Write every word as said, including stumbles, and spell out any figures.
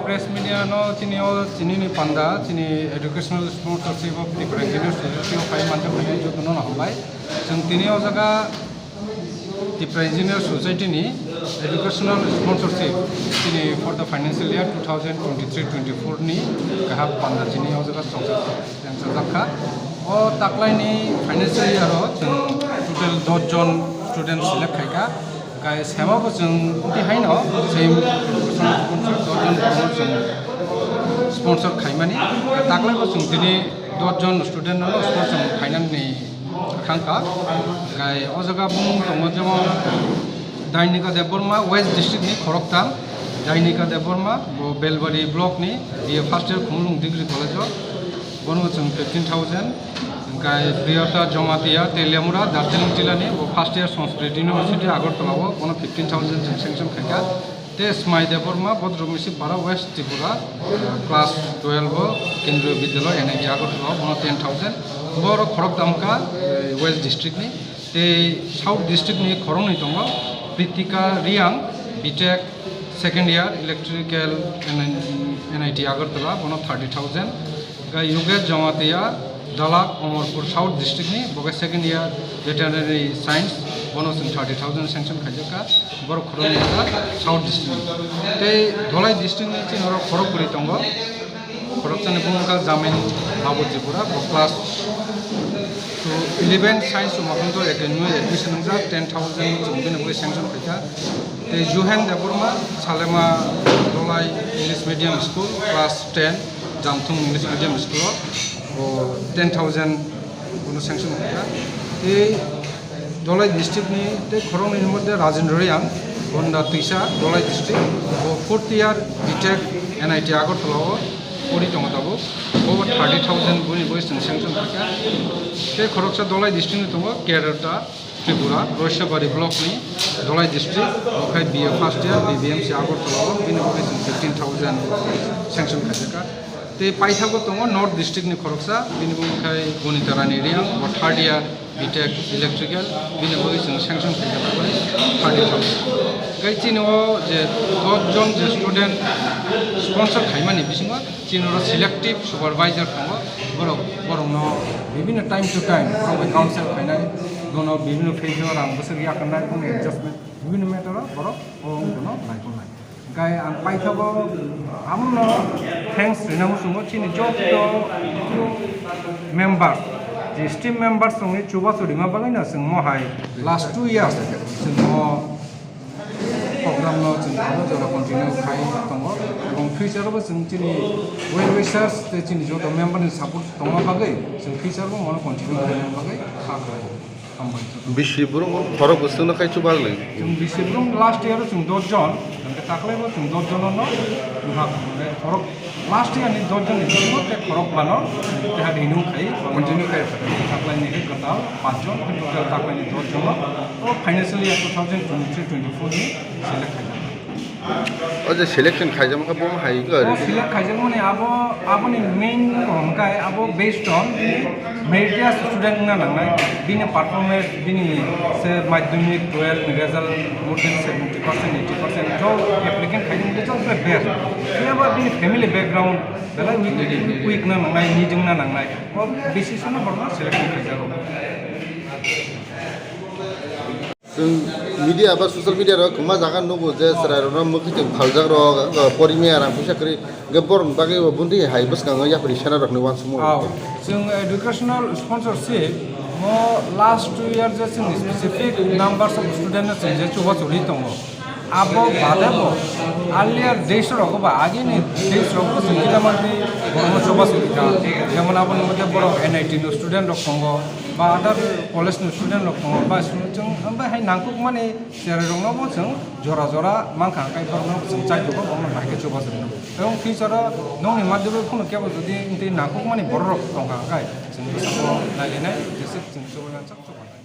Press media no chini o chini ni panda, chini educational sponsorship of Tipra Engineers Society o phai manjak phai joto no hambai. Chwng tini o jaga Tipra Engineers Society ni educational sponsorship chini for the financial year two thousand twenty-three twenty-four ni kaham panda chini o jaga chwng chwng chajak kha. O taklai ni financial year o chwng total dos jon student select khai kha. Kai sema bo chwng tei haino same sponsor, dojon borokno chwng sponsor khaimani. Taklai bo chwng tini dojon student no sponsor khainani thangkha. Kai o jaga bumung tongo jemon Dainika Debbarma, West District ni khoroktham, Dainika Debbarma, bo Belbari block ni, biyo first year Khumulwng Degree College o. Bono chwng fifteen thousand, hwnkhe Priyota Jamatia, Teliamura, Darjeeling jilani, bo first year Sanskrit University, Agartala o, bono fifteen thousand chwng sanction khaikha. Tei Smai Debbarma, Bodrumisi Para, West Tripura, class twelve o, Kendriya Vidyalaya, N I T Agartala o, bono ten thousand. Borok khorok damkha, eh, West District ni. Tei South District ni khoroknwi tongo, Pritika Riang, B Tech, second year, Electrical, N I T Agartala, bono thirty thousand. Hwnkhe Yogesh Jamatia, Dalak, Omorpur South District ni, bo khe second year Veterinary Science, bono chwng thirty thousand sanction khaijak kha, borok khoroknwi wngkha South District ni. Tei Dholai District ni chini oro khorok bwrwi tongo, khoroksani bumung wngkha Jamin Babu Tripura, bo class two, eleven Science Umakanto Academy admission wngjak, ten thousand chwng bini bagwi sanction khaikha. Tei Juhen Debbarma, Salema Dholai English Medium School, class ten, Jamthung English Medium School o, bo ten thousand bono sanction khaikha. Tei Dholai district ni tei khoroknwi ni moddhe Rajendra Reang, Gonda Twisa, Dholai district, bo fourth year B Tech N I T Agartala o pori tongo tabuk. Bo thirty thousand boni bagwi chwng sanction khaikha. Tei khoroksa Dholai district ni tongo Kerala, Tripura, Roisabari block ni Dholai district, bo khai B A first year, B B M C Agartala o, bini bagwi chwng fifteen thousand sanction khaijakha. Tei paithago tongo North district ni khoroksa, bini bumung khai Bonita Rani Reang, bo third year B Tech Electrical, bini bagwi chwng sanction khaijak bai thirty thousand. Tei chini o je dos jon je student sponsor khaimani bisingo, chini oro selective supervisor tongo, borok, borokno bibhinno time to time borok bai counsel khainai, bono bibhinno phase o rang bwswk yakarnai, bono adjustment, bibhinno matter o borok o wngkha no naikolnai. Hwnkhe ang paithago amono thanks rina muchungo chini joto members, je S T members tongwi chubachu rima bagwino chwng mohai last two years chwng o program no chwng abo jora continue khai tongo, ebong future o bo chwng chini well wishers tei chini joto member ni support tongma bagwi chwng future o mono continue khaina bagwi kha khlai. Hambai. Bisi borok khorok bwswk no khai chuba rwlai. Chwng bisi borok last year o chwng dos jon, hwnkhe taklai bo chwng dos jon no, khorok last year ni dos jon ni bisingo tei khorok bano keha renew khai, continue khai. Taklai ni kwtal pach jon, total taklai ni dos jon no, o financial year two thousand twenty-three twenty-four ni select khai. O je selection khaijak kha, bo hai kha. O select khaijakmani abo, aboni main hwnkhe abo based on bini meritorious student wngna nangnai, bini performance, bini se madhyamik, twelve ni result more than seventy percent, eighty percent, jo applicant khaijak mani jo best. Phiya ba bini family background belai weak, weak wngna nangnai, nijwng wngna nangnai. O basis no borokno selection khaijago. Chwng media ba social media rok kwbangma jaga nugo je chwrairokno mwkhwtwng phaljak rok, porimaya rang puisa kwrwi, hwnkhe borokni bagwi bo bundi hai bwskango yapri sena rokni uansukmung. Aw, chwng educational sponsorship mo last two year je chwng specific numbers of student no chwng je chubachu rwi tongo. Abo bade bo earlier days rogo ba agini days rogo chwng kila manwi borokno chubachu rwkha. Jemon aboni moddhe borok N I T no student rok tongo, ba other college ni student rok tongo, ba chwng, chwng, bai hai nangkukmani cherai rokno bo chwng jora jora mankha, hwnkhe borokno bo chwng chai tongo, borokno bahai khe chubachu rwno. Ebong future o nokni madhyamik phano kebo jodi tei nangkukmani borok rok tongkha, hwnkhe chwng bwskango nailainai, jeswk chwng chubachu rwna chak chubachu.